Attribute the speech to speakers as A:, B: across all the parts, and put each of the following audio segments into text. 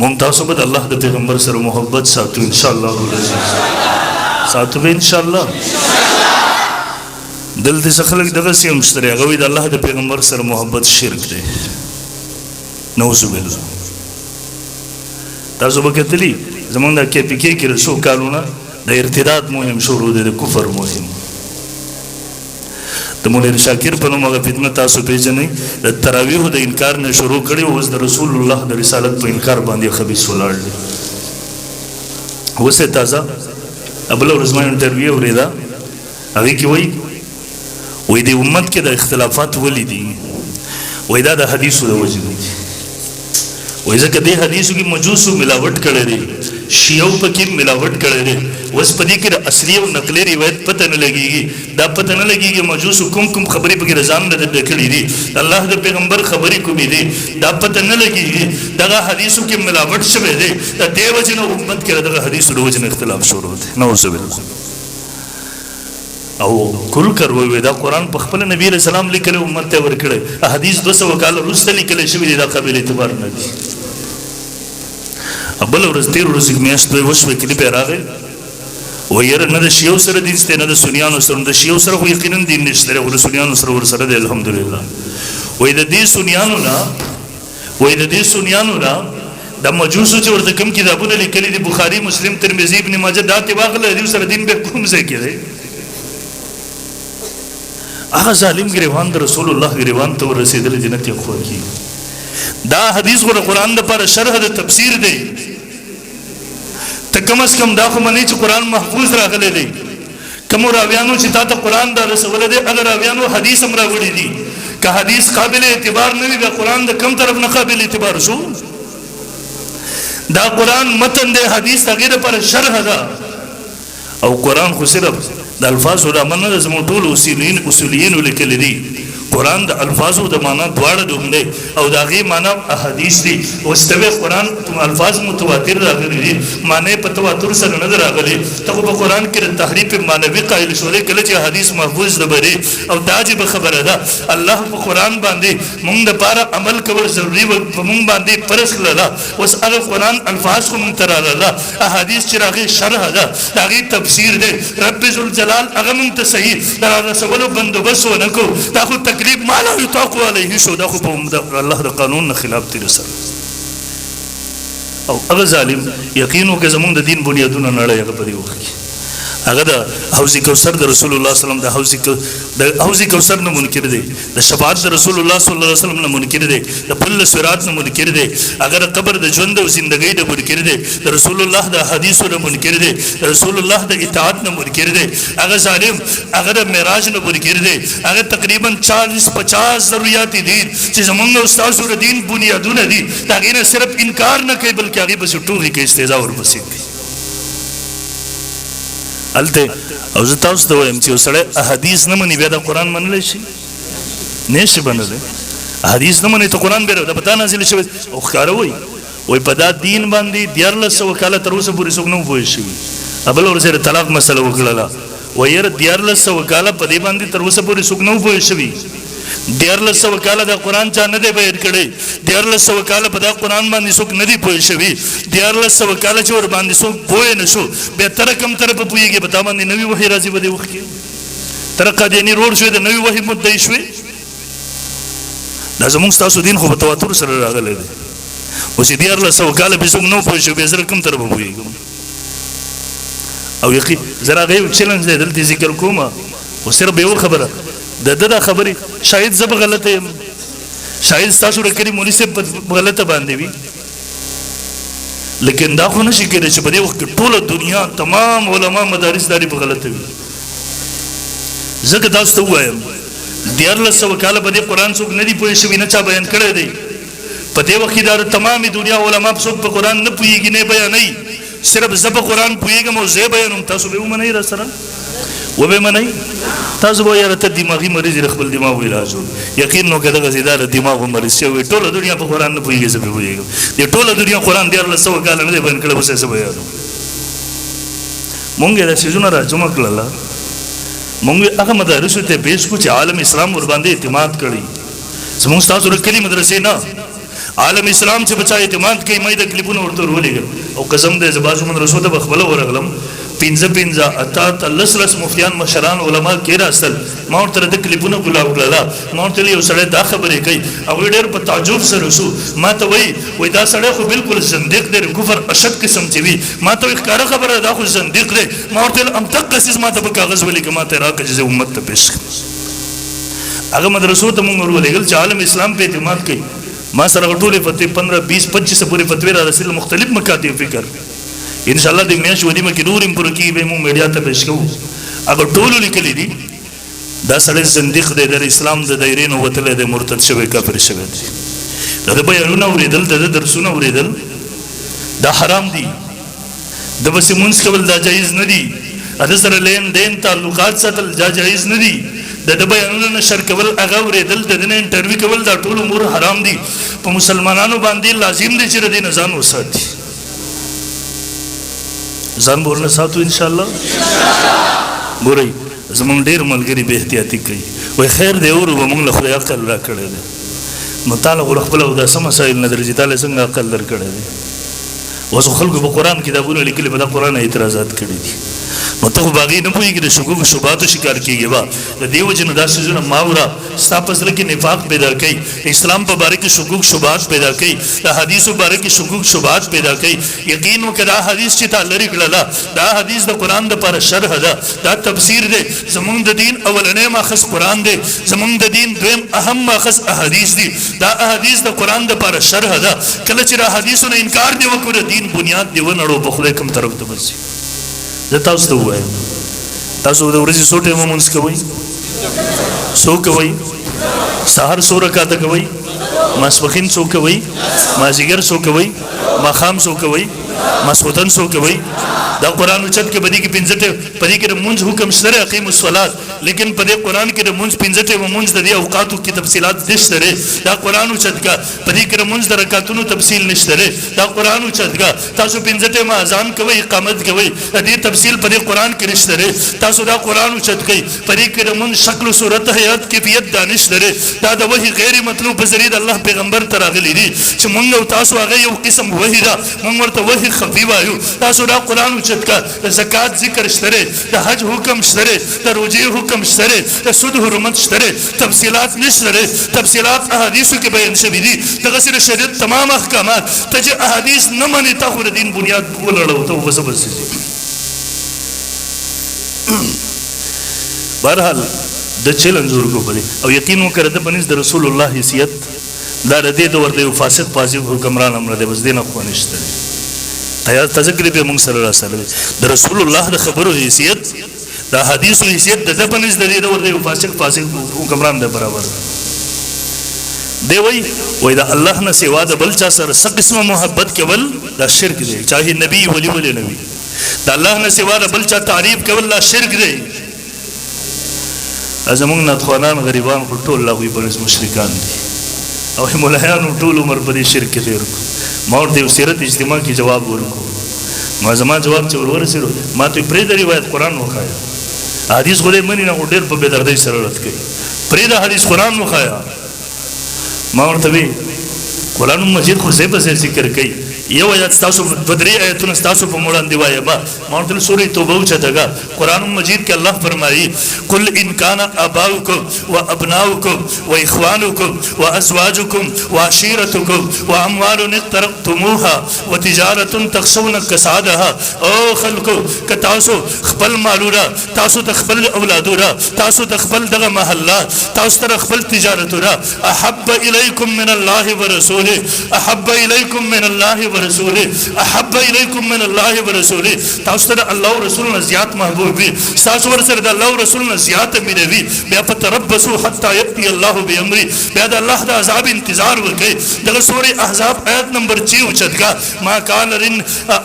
A: مونږ تاسو به د الله د پیغمبر سره محبت ساتو ان شاء الله العزیز، ساتو به ان شاء الله. دلته څه خلک دغسې هم شته دی، هغه وایي د الله د پیغمبر سره محبت شرک دی، نعوذ بالله. تاسو به کتلي زمونږ د کې پي کې کې څو کالونه د ارتداد مهم شروع دی، د کفر مهم. د مولوی شاکر په نوم هغه فتنه تاسو پیژنئ، د تراویحو د انکار نه شروع کړي، اوس د رسول الله د رسالت په انکار باندې خبیث ولاړ دی. اوس یې تازه بله ورځ ما انټرویو اورېده، هغې کې وایي، وایي د امت کې د اختلافات ولې دي؟ وایي دا د حدیثو د وجې دي. وایي ځکه دې حدیثو کې مجوسو ملاوټ کړی دی، شیعو پکې ملاوټ کړی دی. اوس په دې کې د اصلي او نقلي روایت پته نه لګېږي، دا پته نه لګېږي مجوسو کوم کوم خبرې پکې د ځان نه د کړې دي، د الله د پیغمبر خبرې کومې دي، دا پته نه لګېږي. دغه حدیثو کې ملاوټ شوی دی، د دې وجې نه امت کې دغه حدیثو د وجې نه اختلاف شروع دی، نعوذ بالله. او کل کر وی دا قرآن په خپل نبی علیہ السلام لیکلی امت ته ورکړی، احادیث 200 کاله وروسته لیکل شوي دي، دا قابل اعتبار نه دي. بله ورځ تېر ورځ میاشت دوې وشوې، کلیپ یې راغی، وایي یاره نه د شیعو سره دین شته، نه د سنیانو سره. د شیعو سره خو یقینا دین نشته دی، خو د سنیانو سره ورسره دی الحمدلله. وایي د دې سنیانو نه، وایي د دې سنیانو نه د مجوسو چې ورته کوم کتابونه لیکلي دي، بخاري، مسلم، ترمذي، ابن ماجه، دا ترې واخله، دې سره دین بیا کوم ځای کې دی؟ هغه ظالم ګریوان د رسول الله ګریوان ته ورسېدلی دی، نه ترې خوږي. دا حدیث خو د قرآن دپاره شرح د تفسیر دی، ته کم از کم دا خو منې چې قرآن محفوظ راغلی دی. کومو راویانو چې تا ته قرآن دا رسولی دی، هغه راویانو حدیث هم راوړي دي. که حدیث قابل اعتبار نه وي، بیا قرآن د کم طرف نه قابل اعتبار شو؟ دا قرآن متن دی، حدیث هغې دپاره شرح ده. او قرآن خو صرف د الفاظو د نه ده، زموږ ټولو اصولیینو لیکلي دي قرآن د الفاظو د معنا دواړه دوم دی، او د هغې معنا احادیث دي. اوس ته وایې قرآن الفاظ متواتر راغلي دي، معنی په تواتر سره نه ده راغلي. ته خو په قرآن کې د تحریف معنوي قایل شولې، کله چې حدیث محفوظ د بری. او دا عجیبه خبره ده، الله په قرآن باندې مونږ دپاره عمل کول ضروري په مونږ باندې فرض کړله. اوس هغه قرآن الفاظ خو مونږ ته راغله، احادیث چې راغې شرح ده، د هغې تفسیر دی. رب ذوالجلال هغه مونږ ته صحیح د رارسولو بندوبست ونه کړو، دا خو تکلیف ما لا یطاق علیه شو، دا خو په الله د قانون نه خلاف تیر سره. او هغه ظالم یقین وکړه زمونږ د دین بنیادونه نړۍ هغه په دې وخت کې هغه د حوض کوثر د رسول الله صلی الله علیه وسلم د حوض کوثر نه منکر دی، د شفاعت د رسول الله صلی الله علیه وسلم نه منکر دی، د پل صراط نه منکر دی، هغه د قبر د ژوند او زندګۍ نه منکر دی، د رسول الله د حدیثو نه منکر دی، د رسول الله د اطاعت نه منکر دی. هغه ظالم هغه د معراج نه منکر دی. هغه تقریبا 40 50 ضروریات دي چې زمونږ او ستاسو د دین بنیادونه دي، د هغې نه صرف انکار نه کوي، بلکې هغې پسې ټوغې کوي، استهزا ورپسې کوي هلته. او زه تاسو ته وایم چې یو سړی احادیث نه مني، بیا د قرآن منلی شي؟ نه شي منلی. احادیث نه مني ته قرآن بیا دا په تا نازل شوی. او ښکاره وایي، وایي په دا دین باندې 1300 کاله تر اوسه پورې څوک نه وو پوه شوي. بله ورځ یې د طلاق مسله وکړله، وایي یاره 1300 کاله په دې باندې تر اوسه پورې څوک نه وو پوه شوي. 1300 کاله دا قرآن چا نه دی بیان کړی، 1300 کاله په دا قرآن باندې څوک نه دی پوه شوي، 1300 کاله چې ورباندې څوک پوه نه شو، بیا تر کوم طرفه پوهېږي؟ په تا باندې نوې وحي راځي په دې وخت کې، تر قادیاني روړ شوې، د نوې وحي مدعي شوې. دا زموږ ستاسو دین خو په تواتر سره راغلی دی. اوس چې 1300 کاله پرې څوک نه وو پوه شوي، بیا زه کوم طرفه پوهېږم؟ او یقین زه راغی یو چیلنج دی دلته ذکر کوم، خو صرف یوه خبره د ده دا خبرې، شاید زه به غلطه یم، شاید ستاسو د کلي مولوي صاحب په غلطه باندې وي، لیکن دا خو نشي کېدای چې په دې وخت کې ټوله دنیا تمام علما مدارس داري په غلطه وي. ځکه تاسو ته ووایم 1300 کاله په دې قرآن څوک نه دي پوه شوي، نه چا بیان کړی دی. په دې وخت کې دا د تمامې دنیا علما څوک په قرآن نه پوهېږي، نه بیانوي. صرف زه په قرآن پوهېږم او زه یې بیانوم، تاسو به یې ومنئ؟ را سره وبه منئ؟ تاسو به یاره ته دماغي مریض یې، خپل دماغ علاج وکړه. یقین نو که دغسې دا د دماغو مریض شوی، ټوله دنیا په قرآن نه پوهېږي، زه پرې پوهېږم. دې ټوله دنیا قرآن 1300 کاله نه دی بیان کړی، اوس یې څه بیانوم؟ مونږ یې دا څیزونه را جمع کړله، مونږ یې هغه مدارسو ته پیش کړو چې عالم اسلام ورباندې اعتماد کړي. زمونږ ستاسو د کلي مدرسې نه، عالم اسلام چې په چا اعتماد کوي، ما یې د کلیپونه ورته ورولېږل او قسم دی زه بعضو مدرسو ته به خپله ورغلم، پنځه پنځه، اته اته، لس لس مفتیان، مشران، علما کېناستل، ما ورته د کلیپونه ګلاو کړله، ما ورته ویل یو سړی دا خبرې کوي، هغوی ډېر په تعجب سره شو، ما ته وایي، وایي دا سړی خو بالکل زندیق دی، د کفر اشد قسم چې وي، ما ته وایي ښکاره خبره ده دا خو زندیق دی، ما ورته ویل همدقه څیز ما ته په کاغذ ولیکه، ما ته یې راکړه چې زه امت ته پېش کړم. هغه مدرسو ته مونږ ورولېږل چې عالم اسلام په اعتماد کوي، ما سره هغه ټولې فتوې 15، 20، 25 پورې فتوې را رسېدل، مختلف مکاتب فکر، ان شاء الله د میاشت ولیمه کې نور هم پوره کېږي، به مونږ میډیا ته پېش کوو. هغه ټولو لیکلي دي دا سړی زندیق دی، د اسلام د دایرې نه وتلی دی، مرتد شوی، کافر شوی دی. د ده بیانونه اورېدل، د ده درسونه اورېدل دا حرام دي، د پسې مونځ کول دا جایز نه دي، د سره لین دین تعلقات ساتل دا جایز نه دي، د ده بیانونه نشر کول، هغه اورېدل، د ده نه انټرویو کول دا ټول امور حرام دي. په مسلمانانو باندې لازم دی چې د دې نه ځان وساتي. ځان به ورنه ساتو انشاءالله. ګورئ زمونږ ډېر ملګري بې احتیاطي کوي، وایي خیر دی اورو به، مونږ له خدای عقل راکړی دی. نو تا له خو له خپله اوداسه مسایل نه درځي، تا له څنګه عقل درکړی دی؟ اوس خو خلکو په قرآن کتابونه لیکلي، په دا قرآن اعتراضات کړي دي، نو ته خو به هغې نه پوهېږي، د شکوک شبهاتو شکار کېږي به. د دې وجې نه دا څیزونه مه اوره، ستا په زړه کې نفاق پیدا کوي، اسلام په باره کې شکوک شبهات پیدا کوي، د حدیثو باره کې شکوک شبهات پیدا کوي. یقین وکړه دا حدیث چې تا لرې کړله، دا حدیث د قرآن دپاره شرح ده، دا تفسیر دی. زمونږ د دین اولنی ماخذ قرآن دی، زمونږ د دین دویم اهم ماخذ احادیث دي، دا احادیث د قرآن دپاره شرح ده. کله چې د احادیثو نه انکار دې وکړو، د دین بنیاد دې ونړو، په خدای کوم طرف ته به ځي؟ زه تاسو ته ووایم، تاسو د ورځې څو ټیمه لمونځ کوئ؟ څو کوئ؟ سهار څو رکعته کوئ؟ ماسپښین څو کوئ؟ مازیګر څو کوئ؟ ماښام څو کوئ؟ ماسخوتن څو کوئ؟ دا قرآن اوچت کې په دې کې پنځه ټیم، په دې کې د مونځ حکم شته دی، اقیم الصلات، لیکن په دې قرآن کې د مونځ پنځه ټیمه مونځ د دې اوقاتو کې تفصیلات نشته دی. دا قرآن اوچت کا، په دې کې د مونځ د رکعتونو تفصیل نشته دی. دا قرآن اوچت کا، تاسو پنځه ټیمه اذان کوئ، اقامت کوئ، د دې تفصیل په دې قرآن کې نشته دی. تاسو دا قرآن اوچت کړئ، په دې کې د مونځ شکل و صورت، هیئت، کیفیت دا نشته دی. دا د وحي غیر مطلوب په ذریعه د الله پیغمبر ته راغلي دي چې مونږ او تاسو هغه یو قسم وحي ده، مونږ ورته وحي خفي وایو. تاسو دا قرآن اوچت کړه، د زکات ذکر شته دی، د حج حکم شته دی، د روژې حکم شته دی، د سود حرمت شته دی، تفصیلات نشته دی، تفصیلات احادیثو کې بیان شوي دي. دغسې د شریعت تمام احکامات ته چې احادیث نه منې، تا خو د دین بنیاد ولړو، ته به څه بسې. بهرحال د چیلنج ورکو په دې او یقین وکړه د په نزد د رسول الله حیثیت دا د دې دور د یو فاسق فاسق حکمران هم نه دی، بس دې نه خو نشته دی. ایا تذکرې به موږ سره را سره دی د رسول الله د خبرو حیثیت، د حدیثو حیثیت د ده په نزد د دې دور د یو فاسق فاسق حکمران دی برابر دی. وای وای د الله نه سوا د بل چا سره څه قسمه محبت کول دا شرک دی، چاهي نبی ولی ولی نه وي. د الله نه سوا د بل چا تعریف کول دا شرک دی. زمونږ نعتخوانان غریبان خو ټول له هغوی په نس مشرکان دي او ملایانو ټول عمر په دې شرک کې تېر کړو. ما ورته یو سیرت اجتماع کې جواب ورکړو، ما زما جواب چې ورورسېدو ما ته پرېږده روایت قرآن وښایه، حدیث خو دی مني نه، خو ډېر په بېدردۍ سره رد کوي، پرېږده حدیث قرآن وښایه. ما ورته وی قرآن مجید خو ځای په ځای ذکر کوي، یو آیت ستاسو دوه درې آیتونه ستاسو په وړاندې وایم. ما ورته سورې توبه اوچته کړه، قرآن مجید کې الله فرمایي قل ان کان آباؤکم وابناؤکم واخوانکم وازواجکم وعشیرتکم واموال اقترفتموها وتجارة تخشون کسادها. او خلکو که تاسو خپل مالونه، تاسو ته خپل اولادونه، تاسو ته خپل دغه محله، تاسو ته خپل تجارتونه احب الیکم من الله ورسوله، احب الیکم من الله ورسوله، احب الیکم من الله ورسوله، تاسو ته الله او رسول نه زیات محبوب وي، تاسو ورسره د الله او رسول نه زیات مینه وي، بیا فتربصوا حتی یأتی الله بامره، بیا د الله د عذاب انتظار وکړئ. دغه سورې احزاب آیت نمبر 6 اوچتګه ما کان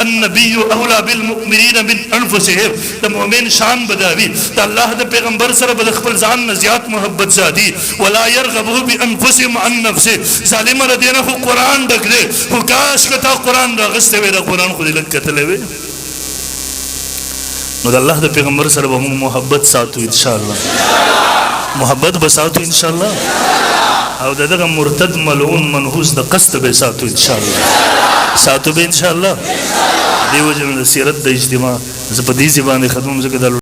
A: النبی اولا بالمؤمنین من انفسهم، د مؤمن شان به دا وي د الله د پیغمبر سره به د خپل ځان نه زیات محبت ساتي، ولا يرغبو بانفسهم عن نفسه. ظالمه د دې نه خو قرآن ډک دی، خو کاش که تا قرآن راغستی وی، دا قرآن خو دې لږ کتلی وی. نو د الله د پیغمبر سره به موږ محبت ساتو انشاءالله، محبت به ساتو انشاءالله. او د دغه مرتد ملعون منحوس د قصد به ساتو ان شاء الله، ساتو به ان شاء الله. دیو جن د سیرت د اجتماع زه په دې ځبانه ختموم، ځکه د